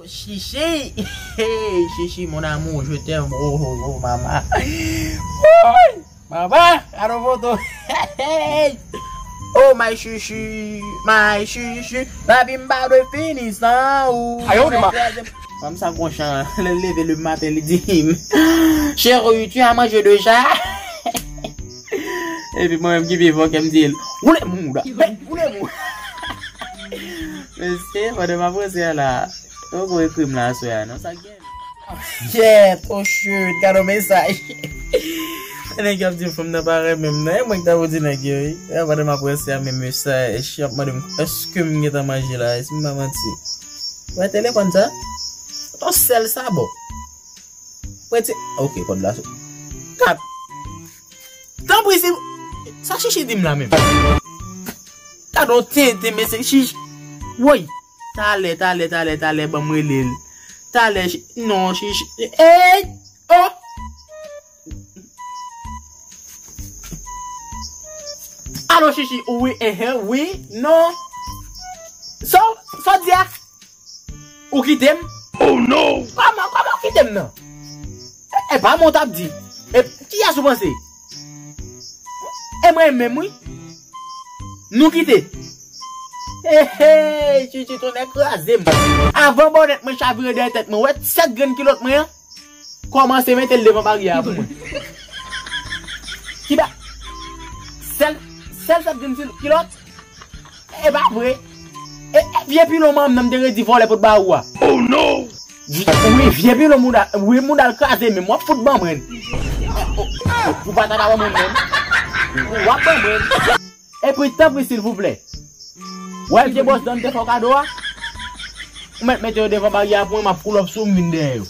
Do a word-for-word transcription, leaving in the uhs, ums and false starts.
Chichi, hey, Chichi, mon amour, je t'aime. Oh, oh, oh, mama. Woy! Mama, gade yon foto. Hey! Oh, my Chichi, my Chichi. Lavi m pa dwe fini san ou. Ayo, de ma. Fanm sa gon chan, lè l leve le maten, li di, chérie, tu as mangé déjà? Epi mwen menm ki pi fò ke m di l, woule mouda, hey, woule mouda. Mesye, pandan m ap ranse a la, yo poko ekri m la aswè a, non, sa k gen. Shit, oh shit, gade yon mesaj. Nèg yo ap di fanm nan pa renmen m, non, e mwen ki ta pou di nèg yo, wi. E pandan m ap ranse a, men mesaj, y ap mande m, èske m gentan manje la, èske m pa manti? Wè telefòn sa? Yon sèl sabò. Mwen ti, ok, kòd la sou. Kat. Tanpri, si, sa Chichi di m la menm. Gade yon tenten, mesye, Chichi. Woy. Talè, talè, talè, talè, ban m rele l. Talè, Chi-, non, Chichi. Ey! Oh! Alo, Chichi, wi, enhen, wi, non. Sa, sa w di a? Ou kite m? Oh no! Kòman, kòman ou kite m nan? E, e pa mwen w t ap di. E kiyès ou panse? E mwen menm, wi. Nou kite. Hey, hey, Chichi, tonnè kraze m. Avan bònèt mwen chavire dèyè tèt mwen, wè sèt grenn kilòt mwen an? Kòmanse mete l devan baryè a pou mwen. Ki ba-, sèl, sèl sèt grenn kilòt? E pa vre. E, e vye pilon manman m nan m te redi vòlè pou t ba ou a. Oh no! Wi, vye pilon mouda, wi, mouda l kraze, men w ap fout ban mwen. Ou pa ta ka ban mwen menm. W ap ban mwen. Epi, tanpri, silvouplè. Wè vye bòs dan m te fè w kado a? Ou mèt mete yo devan baryè a pou mwen, m ap pull up sou ou, m vin dèyè yo.